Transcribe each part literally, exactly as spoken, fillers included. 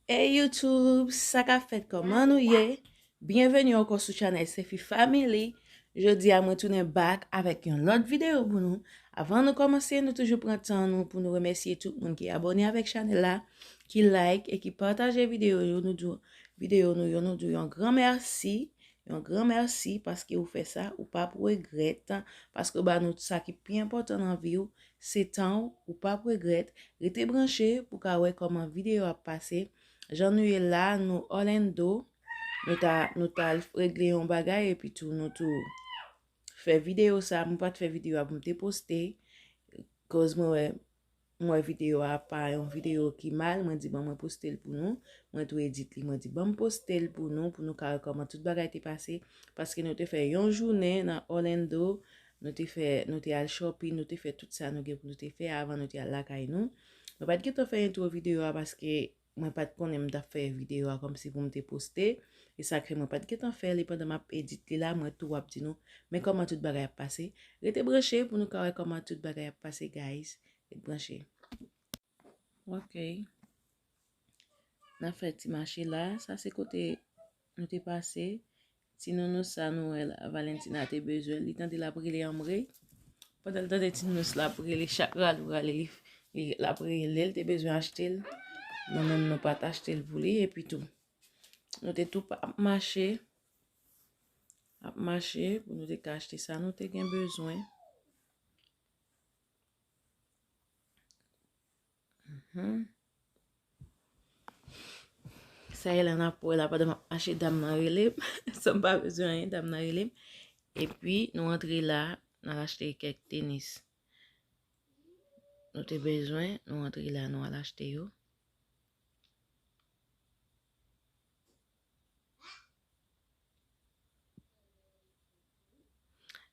Hey YouTube, sa k ap fèt, kòman nou ye? Byenveni ankò sou chanèl Sefi Family. Jodi a mwen tounen back avèk yon lòt videyo pou nou. Avan nou kòmanse, nou toujou pran tan nou pou nou remèsye tout moun ki abòne avèk chanèl la, ki like e ki pataje videyo yo. Nou di, videyo nou yo, nou di yon gran mèsi. Yon gran mèsi paske ou fè sa, ou p ap regrèt, paske ou ba nou sa ki pi enpòtan nan vi w, se tan w, ou p ap regrèt. Rete branche pou w ka wè kòman videyo ap pase. Jan nou ye la, nou Orlando, nou ta, nou t al regle yon bagay epi tou nou tou fè videyo sa. Mwen pa t fè videyo a pou m te poste, koz mwen wè, mwen wè videyo a pa yon videyo ki mal, mwen di ban mwen poste l pou nou, mwen tou edit li, mwen di ban m poste l pou nou, pou nou ka wè kòman tout bagay te pase, paske nou te fè yon jounen nan Orlando, nou te fè, nou te al shopping, nou te fè tout sa nou gen pou nou te fè avan nou te al lakay nou. Mwen pa t gentan fè entwo videyo a paske mwen pa t konnen m t ap fè videyo a kòmsi pou m te poste. E sa k fè mwen pa t gentan fè li pandan m ap edit li la, mwen tou ap di nou, men kòman tout bagay ap pase. Rete branche pou nou ka wè kòman tout bagay ap pase, guys. Rete branche. Ok. N ap fè ti mache la. Sa se kote nou te pase. Ti nounous sa nou wè la, Valentina te bezwen. Li tande l ap rele Ambre. Pandan l tande ti nounous la ap rele, chak rale w rale, li, li, l ap rele l, te bezwen achte l. Nou menm nou pa t achte l pou li, epi tou. Nou te tou ap mache, ap mache pou nou te ka achte sa nou te gen bezwen. Mhm. Sa e la n ap wè la pandan m ap mache, dam nan rele m. San m pa bezwen anyen, dam nan rele m. Epi nou antre la, n al achte kèk tenis. Nou te bezwen, nou antre la, nou al achte yo.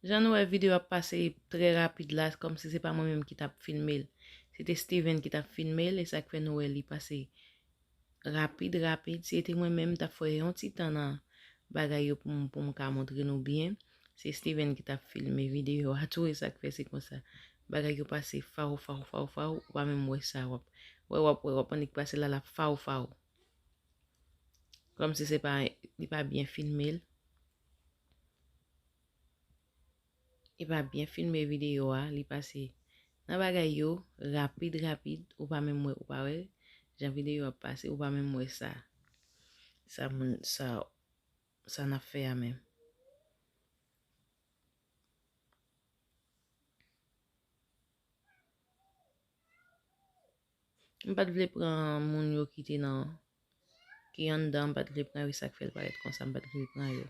Jan nou wè videyo ap pase trè rapid la, kòmsi se pa mwen menm ki t ap filme l. Se te Steven ki t ap filme l, e sa k fè nou wè li pase rapid, rapid. Si se te mwen menm, m t ap fè yon ti tan nan bagay yo pou m, pou m ka montre nou byen. Se Steven ki t ap filme videyo a tou, e sa k fè se konsa. Bagay yo pase faw, faw, faw, faw, ou pa menm wè sa, w ap wè, w ap wè, w ap annik pase la, l ap faw, faw. Kòmsi se pa, li pa byen filme l. Li pa byen filme videyo a, li pase nan bagay yo rapid, rapid, ou pa menm wè, ou pa wè jan videyo a pase, ou pa menm wè sa. Sa moun, sa, sa n ap fè a menm. M pa t vle pran moun yo ki te nan, ki anndan, m pa t vle pran yo, e sa k fè l parèt konsa, m pa t vle pran yo.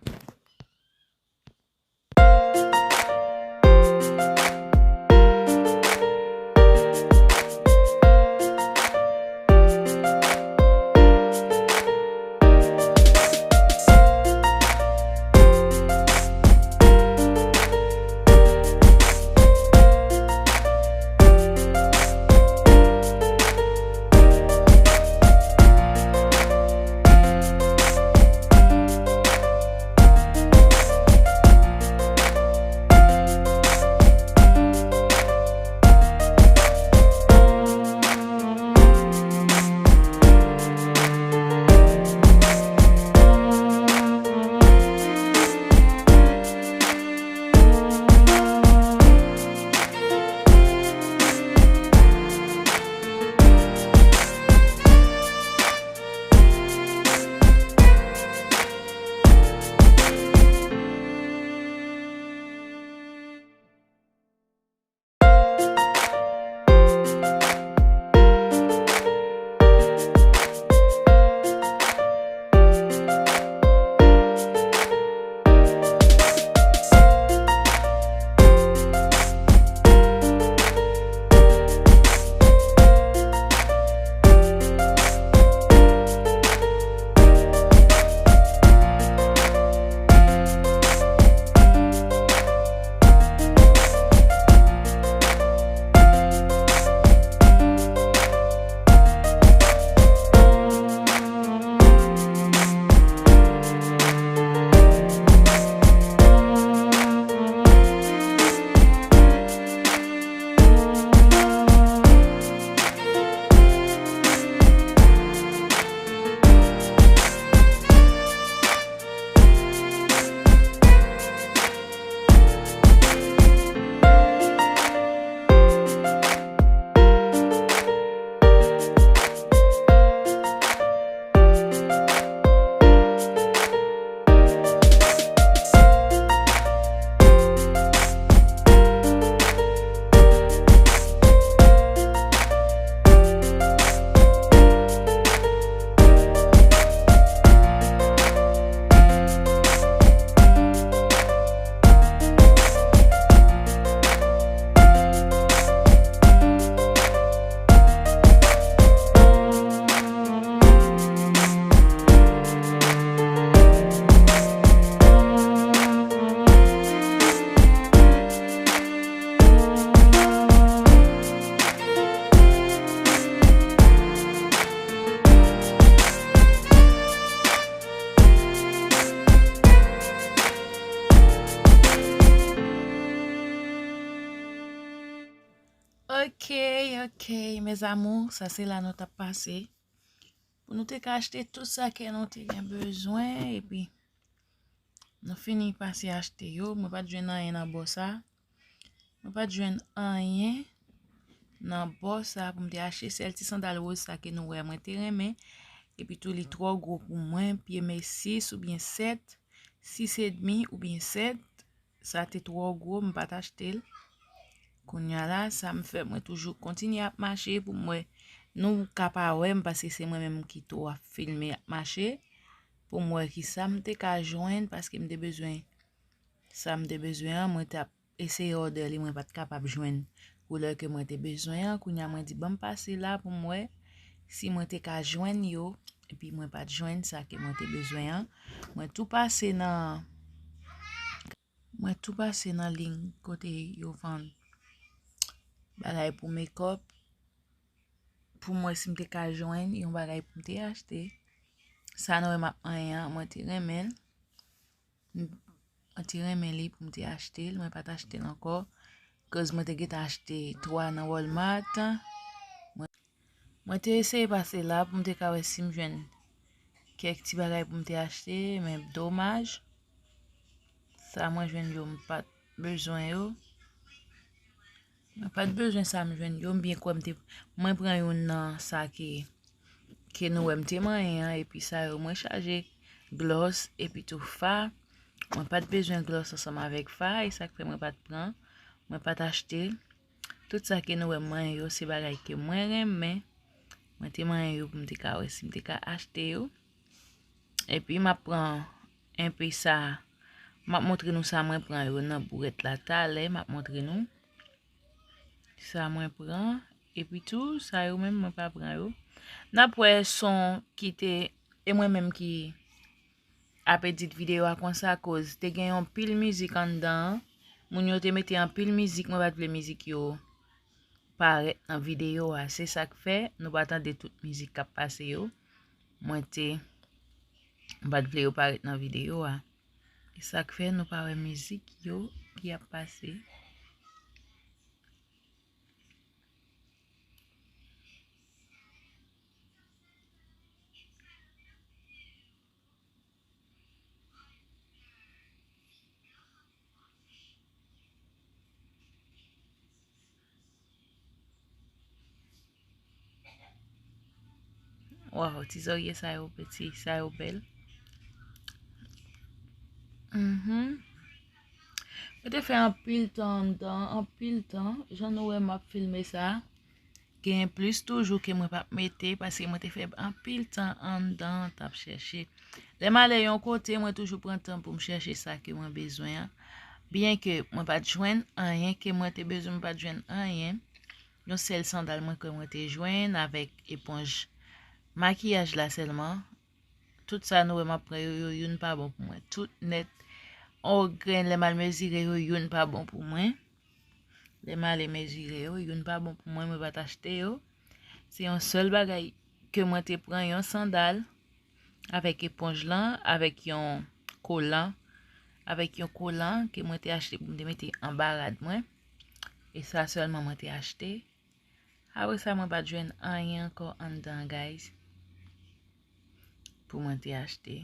Ok, ok, mes amours, sa se la nou t ap pase. Pou nou te ka achte tout sa ke nou te gen bezwen, epi nou fini pase achte yo. Mwen pa t jwenn anyen nan bò sa. Mwen pa t jwenn anyen nan bò sa pou m te achte. Sèl ti sandal woz sa ke nou wè, mwen te renmen. Epi tou, li twò gwo pou mwen, pye m sis oubyen sèt, sis edmi oubyen sèt. Sa te twò gwo, m pa t achte l. Kounye a la, sa m fè, mwen toujou kontinye ap mache pou m wè. Nou ka pa wè m, paske se mwen menm ki tou ap filme ap mache. Pou m wè ki sa m te ka jwenn, paske m te bezwen sa m te bezwen an, mwen t ap eseye òdè li, mwen pa t kapab jwenn koulè ke mwen te bezwen an. Kounye a, mwen di, "Ban m pase la pou m wè si mwen te ka jwenn yo." Epi mwen pa t jwenn sa ke mwen te bezwen an. Mwen tou pase nan, mwen tou pase nan liy kote yo vann bagay pou makeup, pou m wè si m te ka jwenn yon bagay pou m te achte. Sa nou wè m ap manyen an, mwen te renmen l. M, mwen te renmen li pou m te achte l, mwen pa t achte l ankò. Koz mwen te gentan achte twa nan Walmart. Mwen, mwen te eseye pase la pou m te ka wè si m jwenn kèk ti bagay pou m te achte, men domaj, sa mwen jwenn yo, m pa t bezwen yo. Mwen pa t bezwen sa m jwenn yo, m byen kwè m te, mwen pran youn nan sa ke, ke nou wè m te manyen an, epi sa yo, mwen chaje glòs, epi tou fa. Mwen pa t bezwen glòs ansanm avèk fa, e sa k fè mwen pa t pran, mwen pa t achte. Tout sa ke nou wè m manyen yo, se bagay ke mwen renmen. Mwen te manyen yo pou m te ka wè si m te ka achte yo. Epi m ap pran enpe sa. M ap montre nou sa mwen pran yo nan bourèt la talè. M ap montre nou sa mwen pran. Epi tou, sa yo menm mwen pa pran yo. N ap wè son ki te, e mwen menm ki ap edit videyo a konsa, koz te gen yon pil mizik anndan an. Moun yo te mete anpil mizik, mwen pa t vle mizik yo parèt nan videyo a. Se sa k fè nou pa tande tout mizik k ap pase yo. Mwen te, mwen pa t vle yo parèt nan videyo a. E sa k fè nou pa wè mizik yo ki ap pase. Waw, ti zòrye sa yo piti, sa yo bèl. Mhm. Mwen te fè anpil tan anndan, anpil tan. Jan nou wè m ap filme sa, gen plis toujou ke mwen p ap mete, paske mwen te fè anpil tan anndan t ap chèche. Lè m ale yon kote, mwen toujou pran tan pou m chèche sa ke mwen bezwen an. Byen ke mwen pa t jwenn anyen ke mwen te bezwen, mwen pa t jwenn anyen. Yon sèl sandal mwen kwè mwen te jwenn avèk eponj makiyaj la sèlman. Tout sa nou wè m ap pran yo, yo, youn pa bon pou mwen. Tout nèt, on grenn, lè m al mezire yo, youn pa bon pou mwen. Lè m ale mezire yo, youn pa bon pou mwen, mwen pa t achte yo. Se yon sèl bagay ke mwen te pran, yon sandal avèk eponj lan, avèk yon kolan, avèk yon kolan ke mwen te achte pou m te mete anba rad mwen. E sa sèlman mwen te achte. Apre sa, mwen pa t jwenn anyen ankò anndan, guys, pou mwen te achte.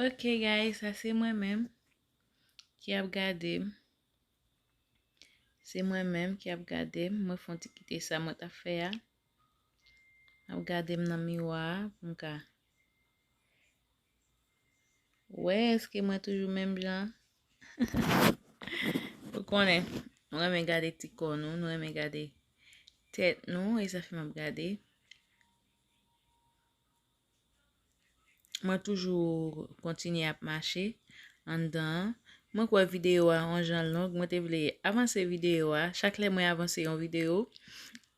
Ok, guys, sa se mwen menm ki ap gade m. Se mwen menm ki ap gade m. Mwen fè yon ti kite sa mwen t ap fè a. M ap gade m nan miwa a pou m ka wè èske mwen toujou menm jan. Ou konnen, nou renmen gade ti kò nou, nou renmen gade tèt nou, e sa fè m ap gade. Mwen toujou kontinye ap mache anndan an. Mwen kwè videyo a yon jan long, mwen te vle avanse videyo a. Chak lè mwen avanse yon videyo,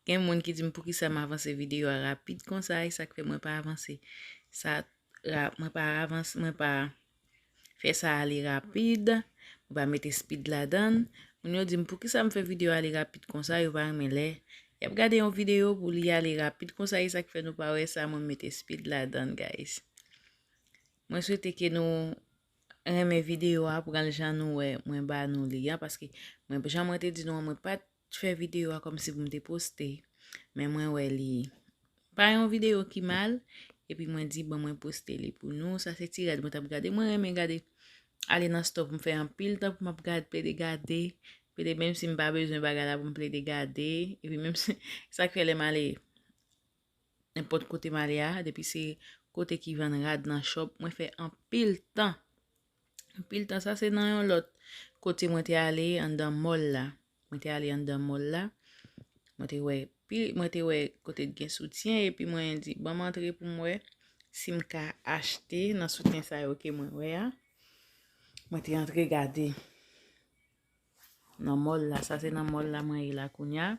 gen moun ki di m poukisa m avanse videyo a rapid konsa, e sa k fè mwen pa avanse sa ra-, mwen pa avanse, mwen pa fè sa ale rapid, mwen pa mete speed ladan l. Moun yo di m poukisa m fè videyo ale rapid konsa, yo pa renmen lè y ap gade yon videyo pou li ale rapid konsa, e sa k fè nou pa wè sa mwen mete speed ladan l, guys. Mwen swete ke nou renmen videyo a, pran l jan nou wè mwen ba nou li a, paske mwen, jan mwen te di nou an, mwen pa t fè videyo a kòmsi pou m te poste, men mwen wè li pa yon videyo ki mal, epi mwen di, "Bon, mwen poste li pou nou." Sa se ti rad mwen t ap gade. Mwen renmen gade, ale nan store pou m fè anpil tan pou m ap gade, plede gade, plede, menm si m pa bezwen bagay la pou m plede gade, epi menm si, sa k fè lè m ale nenpòt kote m ale a, depi se kote ki vann rad nan shop, mwen fè anpil tan. Anpil tan, sa se nan yon lòt kote mwen te ale anndan mall la. Mwen te ale anndan mall la. Mwen te wè, pi, mwen te wè kote t gen soutyen, epi mwen di, "Ban m antre pou m wè si m ka achte nan soutyen sa yo ke mwen wè a." Mwen te antre gade nan mall la. Sa se nan mall la mwen ye la kounye a.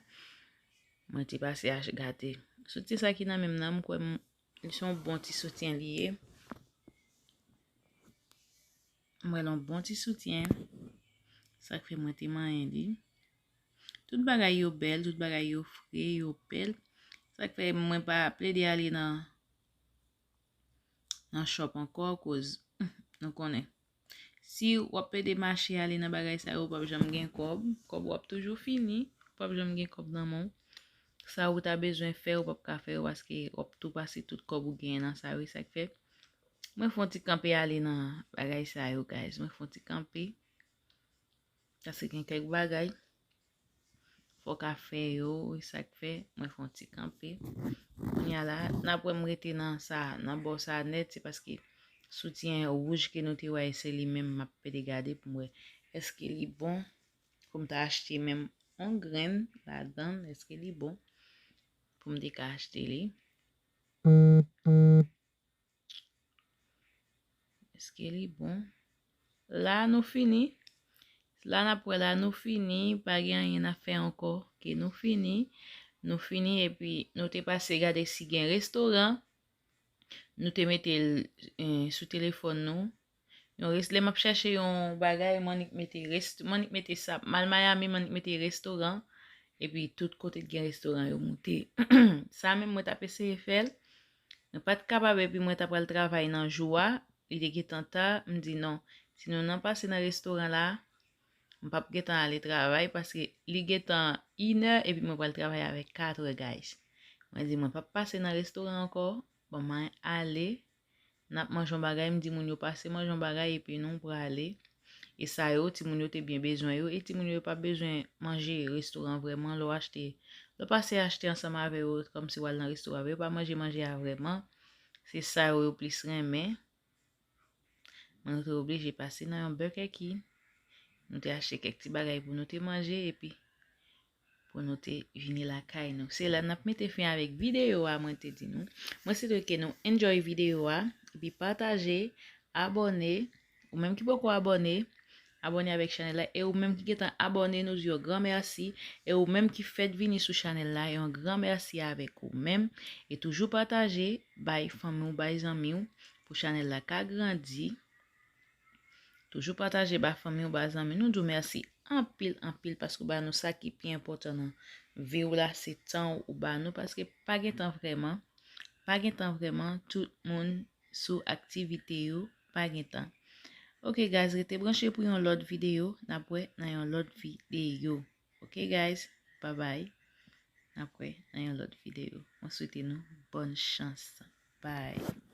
Mwen te pase ach-, gade. Soutyen sa ki nan men m nan, m kwè m, li se yon bon ti soutyen li ye. M wè l yon bon ti soutyen. Sa k fè mwen te manyen li. Tout bagay yo bèl, tout bagay yo fre, yo bèl. Sa k fè mwen pa plede ale nan, nan shop ankò, koz nou konnen. Si w ap plede mache ale nan bagay sa yo, w p ap janm gen kòb. Kòb w ap toujou fini, w p ap janm gen kòb nan men w. Sa ou ta bezwen fè, ou p ap ka fè yo paske w ap tou pase tout kòb ou genyen nan sa yo, e sa k fè mwen fè yon ti kanpe ale nan bagay sa yo, guys. Mwen fè yon ti kanpe. Paske gen kèk bagay fò w ka fè yo, e sa k fè mwen fè yon ti kanpe. Kounye a la, n ap wè m rete nan sa, nan bò sa nèt, se paske soutyen wouj ke nou te wè, se li menm m ap pede gade pou m wè èske li bon pou m ta achte menm yon grenn ladan l, èske li bon pou m te ka achte li. Èske li bon? La nou fini. La n ap wè la nou fini. Pa gen anyen n ap fè ankò ke nou fini. Nou fini epi nou te pase gade si gen restoran. Nou te mete l, eh, sou telefòn nou. Yon res-, lè m ap chèche yon bagay, m annik mete rest-, m annik mete sa. M al Miami, m annik mete restoran. Epi tout kote t gen restoran yo moute. Sa menm mwen t ap eseye fè l. Mwen pa t kapab epi mwen t ap pral travay nan jou a. Li te gentan ta, m di non. Si nou nan pase nan restoran la, m p ap gentan ale travay paske li gentan inè epi mwen pral travay avèk katrè, guys. Mwen di mwen p ap pase nan restoran ankò. Bon, mwen ale. N ap manje yon bagay, m di moun yo pase manje yon bagay epi nou prale. E sa yo, timoun yo te byen bezwen yo. E timoun yo pa bezwen manje restoran vrèman. Lè w achte, lè w pase achte ansanm avè yo, kòmsi w al nan restoran avè yo, yo pa manje manje a vrèman. Se sa yo, yo plis renmen. Mwen te oblije pase nan yon Burger King. Nou te achte kèk ti bagay pou nou te manje epi pou nou te vini lakay nou. Se la n ap mete fen avèk videyo a, mwen te di nou. Mwen swete ke nou enjoy videyo a, epi pataje, abòne. Ou menm ki poko abòne, abòne avèk chanèl la. E ou menm ki gentan abòne, nou di yon gran mèsi. E ou menm ki fèk vini sou chanèl la, yon gran mèsi avèk ou menm. E toujou pataje, bay fanmi w, bay zanmi w, pou chanèl la ka grandi. Toujou pataje ba fanmi w, ba zanmi nou. Di w mèsi anpil, anpil, paske w ba nou sa ki pi enpòtan nan vi w la, se tan w ou ba nou, paske pa gen tan vrèman. Pa gen tan vrèman, tout moun sou aktivite yo, pa gen tan. Ok, guys, rete branche pou yon lòt videyo. N ap wè nan yon lòt videyo. Ok, guys, bye bye. N ap wè nan yon lòt videyo. Mwen swete nou bòn chans. Bye.